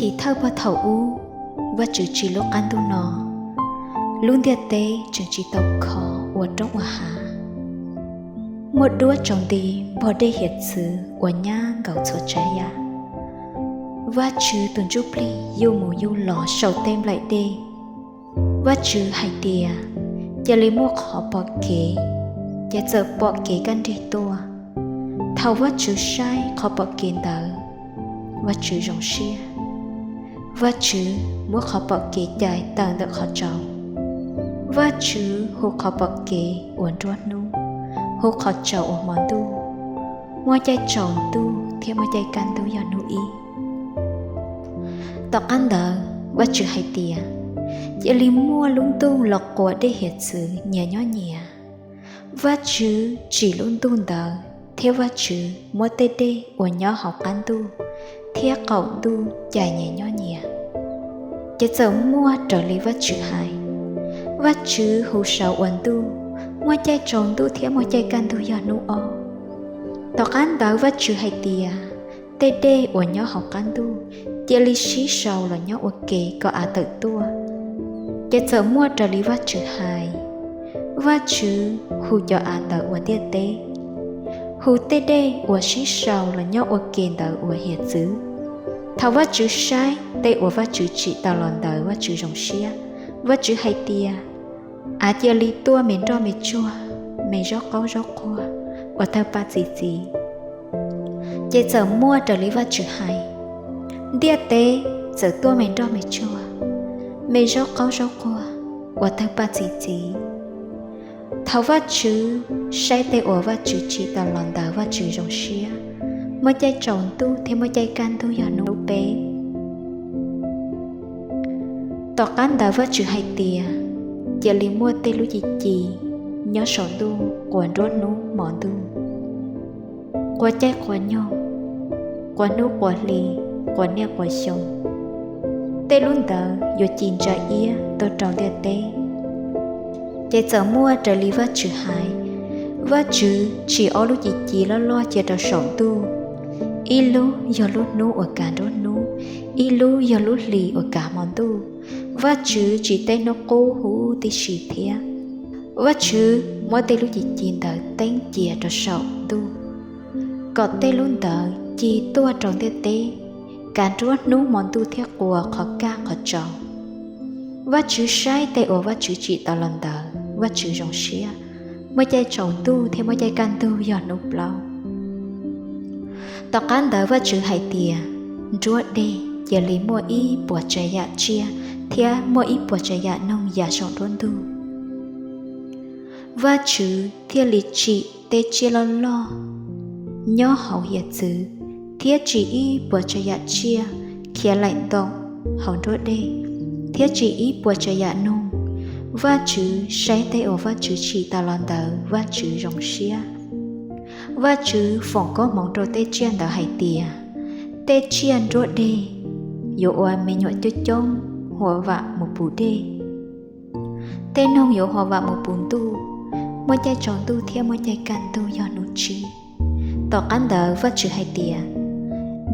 Tim thawj pog thaum ub, Vajtswv tsim lub qab ntuj no, lub ntiaj teb tseem tsis tau khov ua roob ua hav. Muaj duab tsaus nti npog dej hiav txwv uas nyab nkaus txhua tsav yam. Vajtswv tus ntsuj plig yuj mus yuj los saum tej nplaim dej. Vajtswv hais tias, Cia li muaj qhov pom kev. Ces txawm pom kev kaj nrig tuaj. Thaum Vajtswv saib qhov pom kev ntawd, Vajtswv zoo siab. Vajtswv muab qhov pom kev cais tawm ntawm qhov tsaus. Vajtswv hu qhov pom kev uas nruab hnub, hu qhov tsaus uas hmo ntuj. Muaj caij tsaus ntuj thiab muaj caij kaj ntug yog hnub ib. Tom qab ntawd Vajtswv hais tias, Cia li muaj lub ntuj los quas dej hiav txwv nyias nyob nyias. Vajtswv tsim lub ntuj ntawd, thiab Vajtswv muab tej dej uas nyob hauv qab ntuj thiab qaum ntuj cais nyias nyob nyias. Ces txawm muaj raws li Vajtswv hais. Vajtswv hu saud ua ntuj. Muaj caij tsaus ntuj thiab muaj caij kaj ntug yog hnub ob. Tom qab ntawd Vajtswv hais tias, Tej dej uas nyob hauv qab ntuj, cia li sib sau los nyob ua ke kom av tawm tuaj. Ces txawm muaj raws li Vajtswv hais. Vajtswv hu cov av ntawd ua ntiaj teb, hu tej dej uas sib sau los nyob ua ke ntawd ua hiav txwv. Thaum Vajtswv saib tej uas Vajtswv tsim tas los ntawd Vajtswv zoo siab. Vajtswv hais tias, Av cia li tuaj me nroj me tsuag, me zaub qaub zaub qua, ua tawg pa txi txiv. Ces txawm muaj raws li Vajtswv hais. Ntiaj teb txawm tuaj me nroj me tsuag, me zaub qaub zaub qua, ua tawg pa txi txiv. Thaum Vajtswv saib tej uas Vajtswv tsim tas los ntawd Vajtswv zoo siab. Muaj caij tsaus ntuj thiab muaj caij kaj ntug yog hnub peb. Tom qab ntawd Vajtswv hais tias, Cia li muaj tej lub ci ci nyob saum ntuj quas nruab hnub hmo ntuj, quas caij quas nyoog, quas hnub quas hli, quas niaj quas xyoo. Tej lub ntawd yuav ci ntsa iab tuaj rau ntiaj teb. Ces txawm muaj raws li Vajtswv hais. Vajtswv tsim ob lub ci ci loj loj cia rau saum ntuj, ib lub yog lub hnub uas kav nruab hnub, ib lub yog lub hlis uas kav hmo ntuj. Vajtswv tsim tej hnub qub huv tib si thiab. Vajtswv muab tej lub ci ci ntawd teeb cia rau saum ntuj, kom tej lub ntawd ci tuaj rau ntiaj teb, kav nruab hnub hmo ntuj thiab quas qhov kaj qhov tsaus. Vajtswv saib tej uas Vajtswv tsim tas los ntawd Vajtswv zoo siab. Muaj caij tsaus ntuj thiab muaj caij kaj ntug yog hnub plaub. Tom qab ntawd Vajtswv hais tias, Nruab dej cia li muaj ib puas tsav yam tsiaj thiab muaj ib puas tsav yam noog ya saum nruab ntug. Vajtswv thiaj li tsim tej tsiaj loj loj nyob hauv hiav txwv, thiab tsim ib puas tsav yam tsiaj khiav laim ntoos hauv nruab dej, thiab tsim ib puas tsav yam noog. Vajtswv saib tej uas Vajtswv tsim tas los ntawd Vajtswv zoo siab. Vajtswv foom koob hmoov rau tej tsiaj ntawd hais tias, Tej tsiaj nruab dej yuav ua me nyuam coob coob huam vam mus puv dej. Tej noog yuav huam vam mus puv ntuj. Muaj caij tsaus ntuj thiab muaj caij kaj ntug yog hnub tsib. Tom qab ntawd Vajtswv hais tias,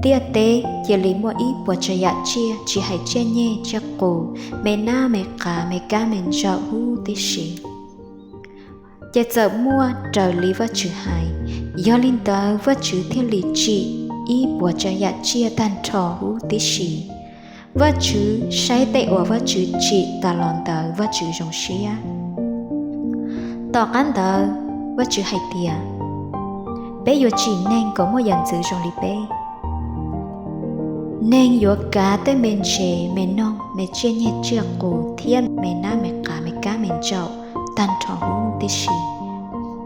Ntiaj teb cia li muaj ib puas tsav yam tsiaj tsis hais tsiaj nyeg tsiaj qus, me nab me qav me kab me ntsaum huv tib si. Ces txawm muaj raws li Vajtswv hais. Yog li ntawd Vajtswv thiaj li tsim ib puas tsav yam tsiaj tag nrho huv tib si. Vajtswv saib tej uas Vajtswv tsim tas los ntawd Vajtswv zoo siab. Tom qab ntawd Vajtswv hais tias, Peb yuav tsim neeg kom muaj yam ntxwv zoo li peb. Neeg yuav kav tej me ntses me noog me tsiaj nyeg tsiaj qus thiab me nab me qav me kab me ntsaum tag nrho huv tib si.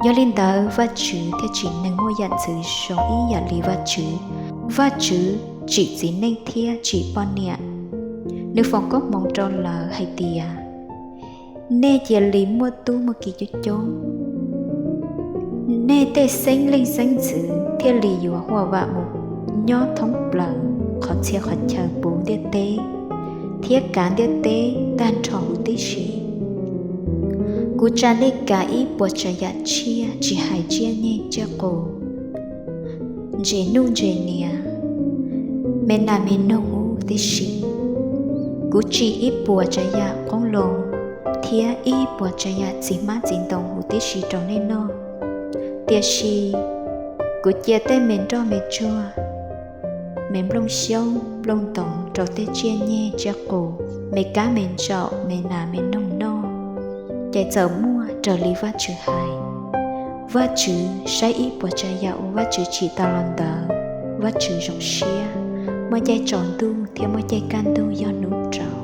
Yog li ntawd Vajtswv thiaj tsim neeg muaj yam ntxwv zoo ib yam li Vajtswv. Vajtswv tsim txiv neej thiab tsim poj niam. Nws foom koob hmoov rau lawv hais tias, Nej cia li muaj tub muaj ki coob coob. Nej tej xeeb leej xeeb ntxwv thiaj li yuav huam vam mus nyob thoob plaws qhov txhia qhov chaw puv ntiaj teb thiab kav ntiaj teb tag nrho huv tib si. Kuv tsa nej kav ib puas tsav yam tsiaj tsis hais tsiaj nyeg tsiaj qus, ntses nuj ntses niam, me nas me noog huv tib si. Kuv tsim ib puas tsav yam qoob loo thiab ib puas tsav yam txiv hmab txiv ntoo huv tib si rau nej noj. Tiam sis kuv cia tej me nroj me tsuag, me nplooj xyoob nplooj ntoos rau tej tsiaj nyeg tsiaj qus, me kab me ntsaum me nas me noog noj, ces txawm muaj raws li Vajtswv hais. Vajtswv saib ib puas tsav yam uas Vajtswv tsim tas los ntawd, Vajtswv zoo siab. Muaj caij tsaus ntuj thiab muaj caij kaj ntug yog hnub rau.